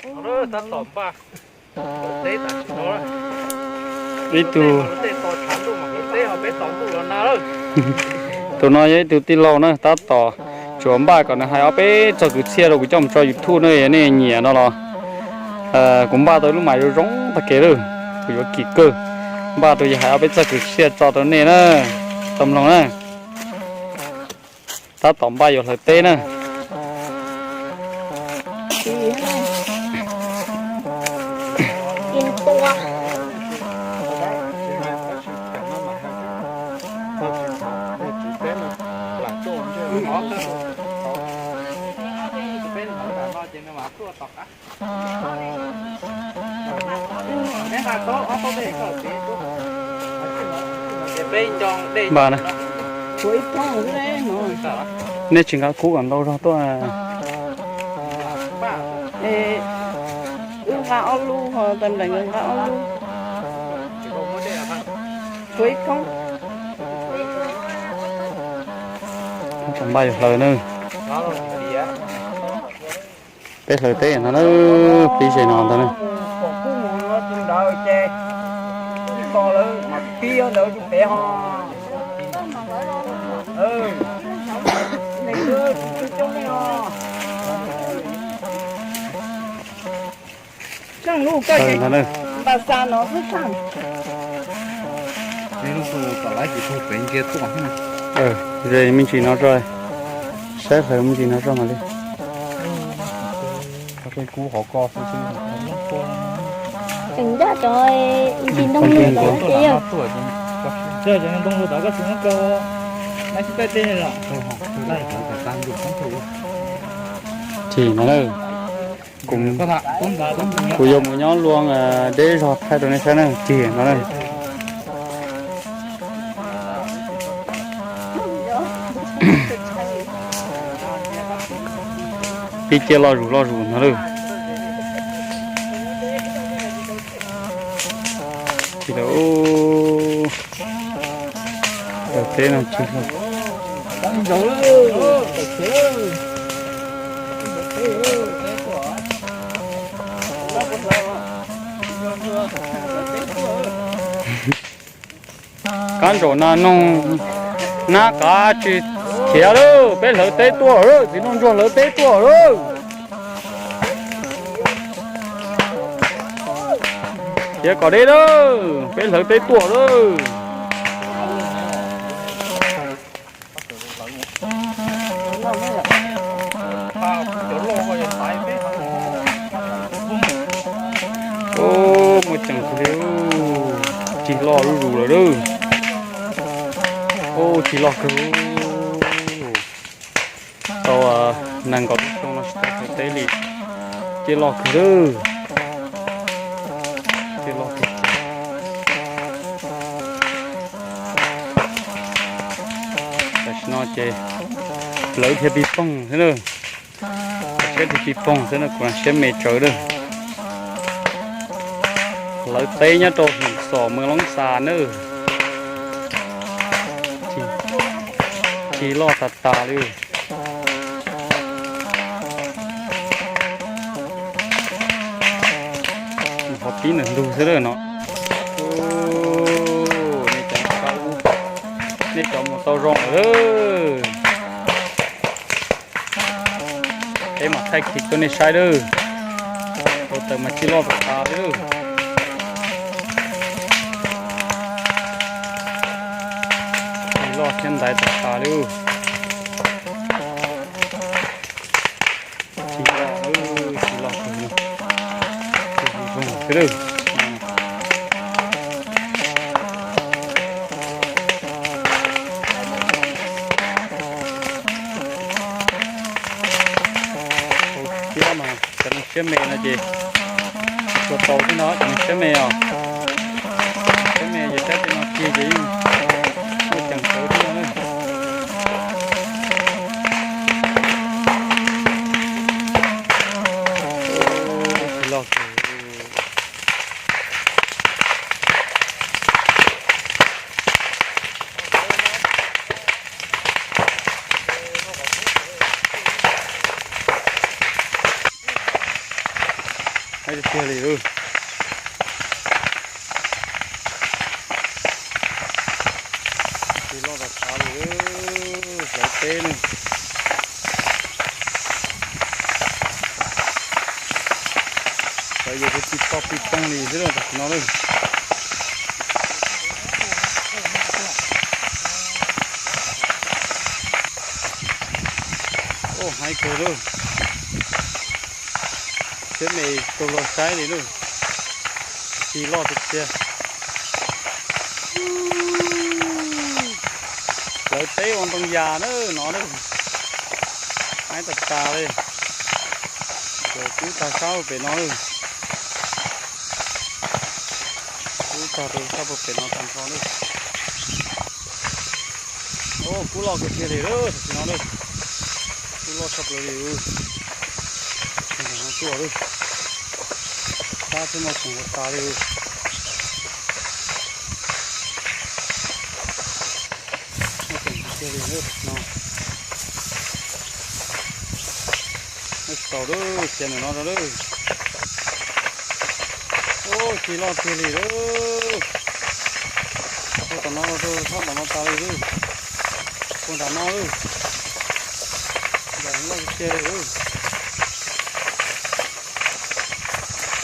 Ib tug, tus no yog ib tug tij laug na, tab tom tsuas npaj kom nws hais ob peb txoj kwv txhiaj rau kuv coj mus tso YouTube na, yog nej nyiam no los kuv npaj tau lub mas zoo zoo tag kev lawm, kuv yuav kim kawg. Npaj rau yog hais ob peb txoj kwv txhiaj tso rau nej na, tau mloog na. Tab tom npaj yuav hlawv teb na. Npaj na. Nej tsis nqa kub kom ntau zog tuaj. Wb nqa ob lub, ho tag nplaim nkawd nqa ob lub. Tshuav ib thoob. Tseem npaj yuav hlawv na. Peb hlawv teb no na, pib ze no ntag na. Ze me ntsis no tso, saib hlawv me ntsis no tso mam li. Kub hov ko xwb. Tseem ncaj cov ntsis ntoo lug tod thiab yog. Tsis no na, kuv yuav mus nyob luag deb zog thaij rau nej saib na, tsis no na. Pib ciaj loj zus loj zus no lawm. Tsis lawm, hlawv teb no tsis lawm. Kab ntsaum nas noog nab qav tsis khiav lawm, peb hlawv teb tuaj lawm, txiv nraug ntsuag hlawv teb tuaj lawm. Khiav kom deb lawm, peb hlawv teb tuaj lawm. Ub, muaj ceem kawg li, tsis loj zuj zus lawm lauj. Ub, tsis loj kawg. Tau nees nkaum lub xyoo no tsis tau hlawv teb li. Ciaj loj kawg lawm. Ciaj loj kawg. Tam sim no ces plawv dhia pig poog xwb na. Siab dhia pig poog xwb na, kuv siab me tsawv lawm. Hlawv teb nyob rau Hum Xom, Moos Loob Xas na. Tsis loj tas tas li. Qhov pib ntawm ntug xwb lawm no. Nej cov mus tau zoo lawm. Peb mam thaij clip rau nej saib lawm. Ua tawm mas tsis loj tas tas li lawm. Tsis loj thiab ntaiv tas tas li. Tsis loj, tsis loj, tsis zoo xwb lawm. Thiab mas cov neeg siab me no ces tsis tshua tau thiab no, cov neeg siab me os. Siab me ces saib tej no kiag ces yeej muaj ceem tawv thiab no. Tsis loj. Tiag tiag li lauj. Tsis loj tas tas li lauj, hlawv teb ne. Hlawv yuav ua tsis poj pis toog li xwb tam sim no lauj. Ua haib kawg lauj. Siab me rau luag saib li lauj. Tsis loj tiag tiag. Hlawv teb ua ntoo yas na no lauj. Haib tas tas li. Ces kub tag sab pem no lauj. Kub tag rau sab pem no tag nrho lauj. Kub loj kawg kiag li lauj, tam sim no lauj. Kub loj tshaj plaws li. Tuaj lauj. Sab thiab muaj tseem tas tas li. Muaj tseem tiag tiag li lauj, tam sim no. Tau lauj, cia ntawm no rau lauj. Ua tsis loj tiag li lauj. Ua tom no rau sab tom no tas li lauj. Ua nram no lauj. Nram loj tiag li lauj.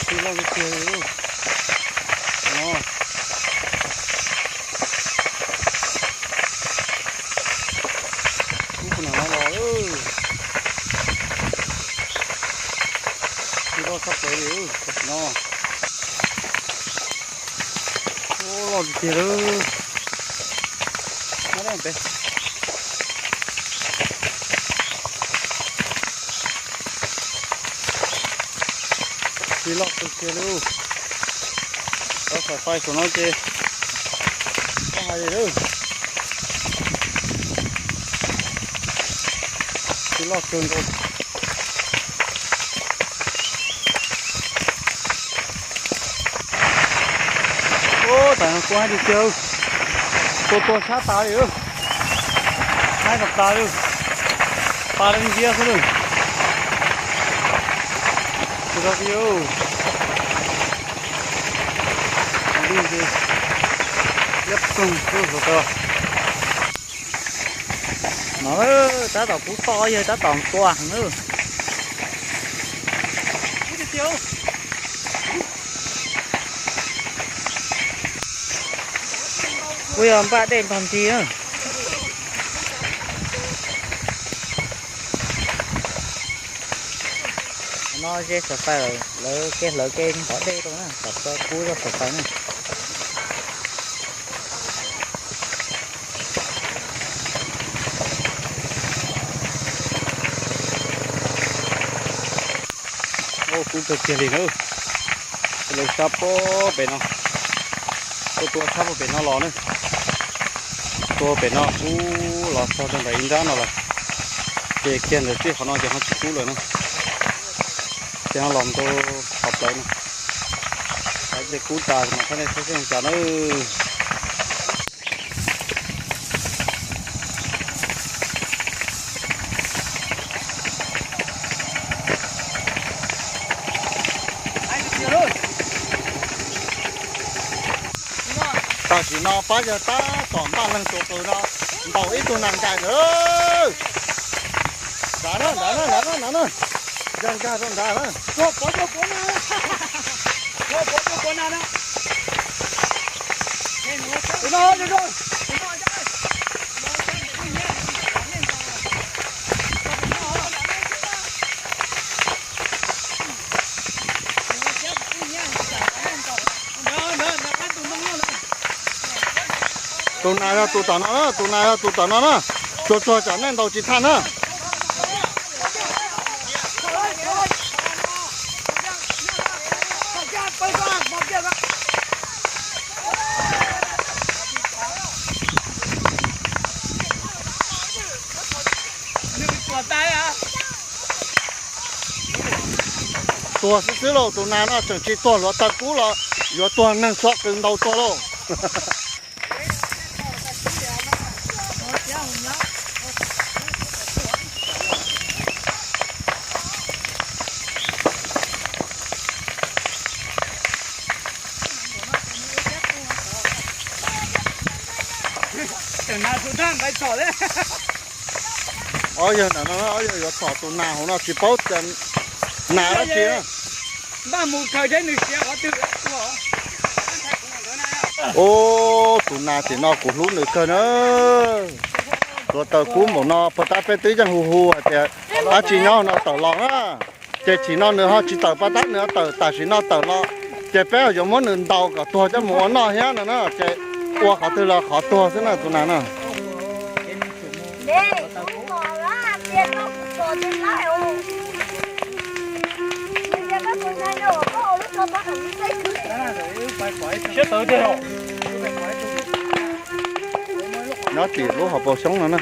Tsis loj tiag tiag li lauj. No. Kub puag nram no los lauj. Tsis loj tshaj plaws li lauj, tam sim no. Ua loj tiag tiag lauj. Nyob deb pem. Tsis loj kawg kiag lauj. Cov saiv fais saum no ces tsis hais li lauj. Tsis loj kawg nkaus. Ub, tam no kub haib tiag tiag. Tua tuag sab tas li. Haib tas tas li. Pa li nciab xwb lauj. Tsis tau ti ub. Liab ploog xwb hluav taws. No, tab tom kub toj yawg tab tom tua heev lawm. Kuj yog npaj dej npog nti na. No ze xov fais lawm, lawv kev hlawv kev ntov dej rau na, kom tau kub zoj xov fais na. Kub kawg kiag li na. Lawv sab pob pem no, tua tua sab pob pem no los na. Tua pem no kub los txog rau ntawm ib nrab no lawm, ces kiag ntawm txij qhov no ces ho tsis kub lawm na. Ces ho los rau qhov plawv no. Ces kub tas mas thaj nej saib seb zoo cas na. Tam sim no pab yawg tab tom npaj leeg tua qws no, ntaus ib tug nas nkais lawm. Nrad na, nrad na, nrad na, nrad na. Yawg nkag rau nrad na. Tus nas yog tus tom no na, tus nas yog tus tom no na. Tsuag tsuag tsam nej ntaus tsis thaj na. Tuag xwb xwb lauj, tus nas no tseem tsis tuag hluav taws kub los yuav tuag neeg txhob qws ntaus tuag lauj. Ob yawg ntawm no, ob yawg yuav txhom tus nas hauv no tsis paub tias nas dab tsi na. Ub, tus nas tim no kuv hlub nws kawg na. Hluav taws kub npaum no, puag ta peb twb yeej hu hu hais tias dab tsi nyob no tawm los na. Ces chim no nws ho tsis tawm paj tab, nws ho tawm tam sim no tawm los, ces peb yuav muab nws ntaus kom tuag coj mus ua noj thiab no na. Ces ua qhov twg los qhov tuag xwb na tus nas no. Nyob tim lub hauv paus xyoob no na.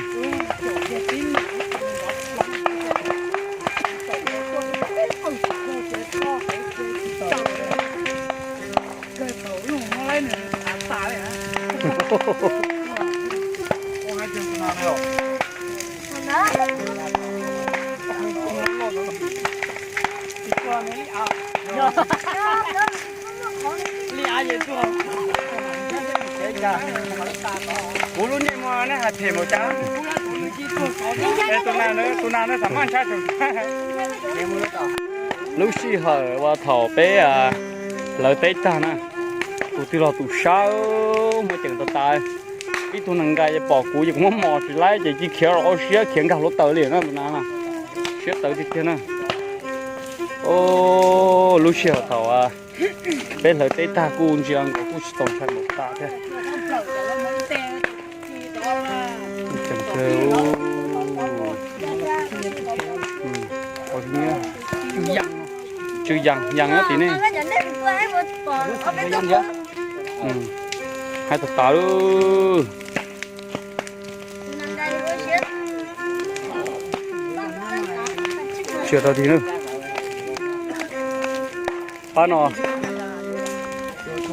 Kuv lub niaj muag nej hais phem npaum cas. Tus nas, tus nas no xav maj ntshai tseem. Lub sij hawm uas thaum peb hlawv teb tag na, tus twg los tus sab, muaj ceem tas tas. Ib tug neeg nqa pom kuv ces kuv muab mos tsis laib ces cia khiav los ua siab khiav nkag hluav taws li na tus nas na. Siab tawv tiag tiag na. Lub sij hawm thaum peb hlawv teb tag kuj ntsia nkaus kuj tsis txaus ntshai npaum tas thiab. Tsw yas yas nyob tim nej. Hais tas tas lawm. Tsis rau ti na. Pab no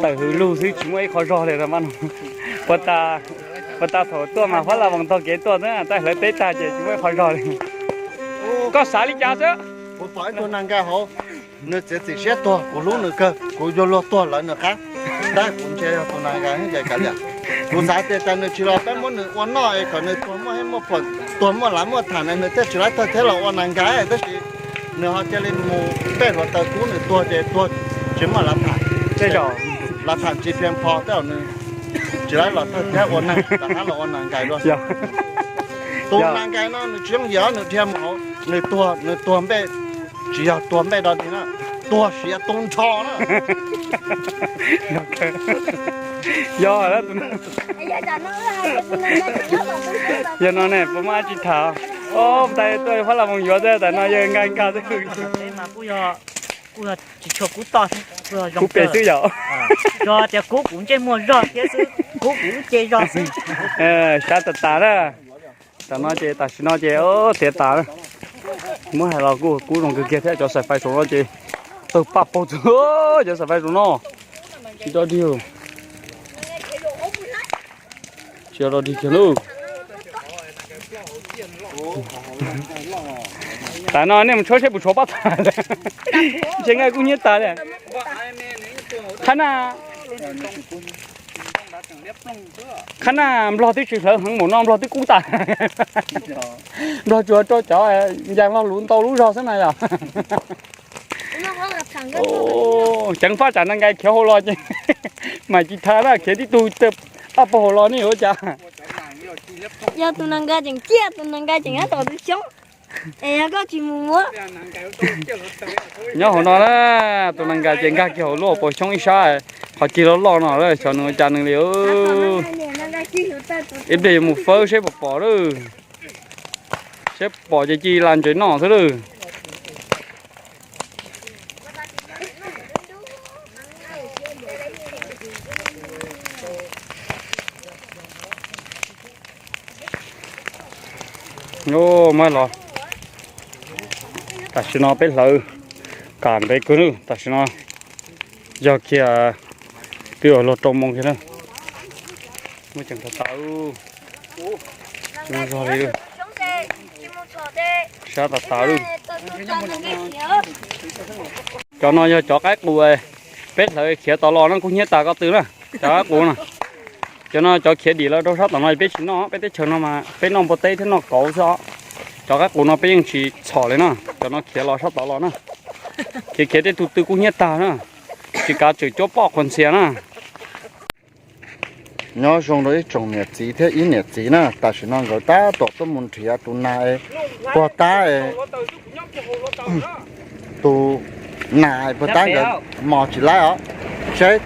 tawm hws lug xwb tsis muaj ib qho zog li pab no. Puag ta thaum tuaj mas Fab Laj Voos taug kev tuaj na, tab hlawv teb tag ces tsis muaj ib qho zog li. Koj xav li cas xwb? Kuv pom ib tug nas nkais hauv, nws txiav txim siab tuag, kuv hlub nws kawg, kuv yuav luag tuag lawv nws qab. Tab kuv ntsia yog tus nas nkais, kuv xav tias cas nws tsis los peb muab nws ua noj es kom nws tuag muaj hej muaj phom, tuag muaj lav muaj tham na, nws thiaj tsis laib tawg thiab los ua nas nkais, tab sis nws ho cia li mus pej hluav taws kub nws tuag ces tuag tsis muaj lav tham. Tej zaum lav tham tsis phiaj pho tej zaum nws tsis laib los tawg thiab ua neeg rov qab los ua nas nkais dua. Tus nas nkais no nws tsis yooj yim, nws dhia mus hauv, nws tuag, nws tuag npej, tsis yog tuag npej dog dig na, tuag siav tu nrho na. Yog, yog no ne puas muaj dab tsi tham? Tab tuaj Fab Laj Voos yuav xwb, tam no yawg nkag nkag xwb. Kuv pem xwb yom. Yog tias kub kuv ntsej muag zog thiab xwb, kub kuv lub cev zog xwb. Sab tas tas na. Tam no ces tam sim no ces tiav tas na. Muab hais los kuj kub zoo kawg kiag thiab, cov xaim fais saum no ces tawg paj paug txog cov xaim fais saum no. Tsis dog dig, tsis dog dig kiag lauj. Tam no nej mus tshuab seb puas tshuav pab tas. Ntshe nqaij kub hnyiab tas li. Qhab na, qhab na nplog twb tsis hlawv heev npaum no, nplog twb kub tas. Nplog tsuas rau cov ncaas nplog luv ntau lub zog xwb na yom. Ceev faj tsam nas nkais khiav hauv los ces mam cis thab na, khiav tib tug ab pag hauv los ne ua cas. Yog tus nas nkais tseem ciaj, tus nas nkais tseem nyob tom tus xyoob, es yog koj tsis mus muab. Nyob hauv no na, tus nas nkais ces nkag kiag hauv lub hauv paus xyoob ib sab, qhov cig loj loj no, xyov nws ua cas nws li. Ib pliag yuav mus fawb seb puas pom lawm. Seb pom ces cia li ntses noj xwb lawm. Muab los, tam sim no peb hlawv kam ntev kawg na, tam sim no yog kiag twb yuav luag rau moo kiag na. Muab ceev tas tas, tsis muaj zog li, sab tas tas lawm. Cov no yog cov qaib qus peb hlawv khiav tod los no, kub hnyiab tas ko tw na, cov qaib qus no. Cov no cov khiav dim los rau sab tom no peb tsis noj, peb teb chaws no mas peb noj npua teb thiab noj kauv xwb os. Cov qaib qus no peb yeej tsis txhom li na, cov no khiav los sab tod los na. Khiav khiav tej tug tw kub hnyiab tag na, tsis kav tswm cuab poj qhuas ntxhias na. Nyob zoo rau ib tsoom niam txiv thiab ib niam txiv na, tam sim no nkawd tab tom tuaj mus nrhiav tus nas es, puag ta es, tus nas es puag ta nkawd mos tsis laib os. Seb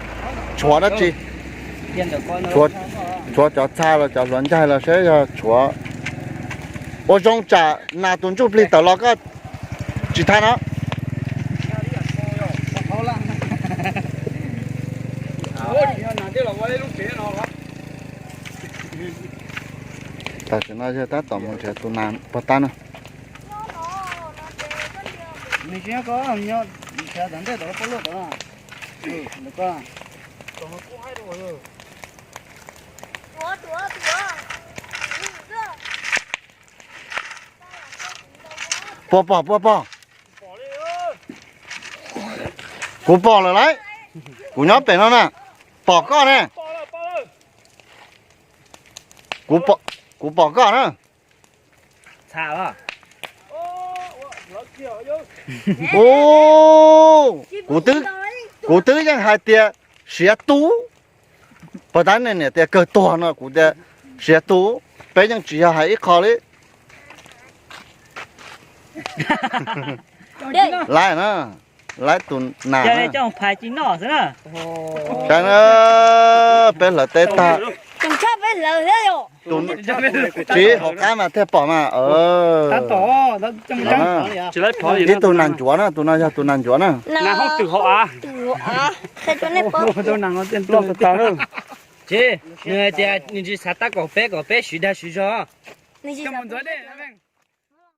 tshuav dab tsi, tshuav cov txha los cov hluav ncaig los seb yog tshuav. Ua zoo tsam nas tus ntsuj plig tawm los koj tsis thaj no. Tam sim no yog tab tom mus nrhiav tus nas puag ta na. Puas pom, puas pom? Kuv pom lawm lauj. Kuv nyob pem no na. Pom koj ne. Kuv pom koj na. Ub, kuv twb, kuv twb yeej hais tias siav tub. Puag ta nej niam tias kawg tuag no kuv tias siav tub, peb yeej tsis yog hais ib qho li. Laib na, laib tus nas. Saib na, peb hlawv teb tag. Tsis hauv qab mas thiaj pom mas. Ib tug nas ncuav na, tus no yog tus nas ncuav na. Nws hais tias nws tsis xav tab kaum peb, kom peb siv dag siv zog.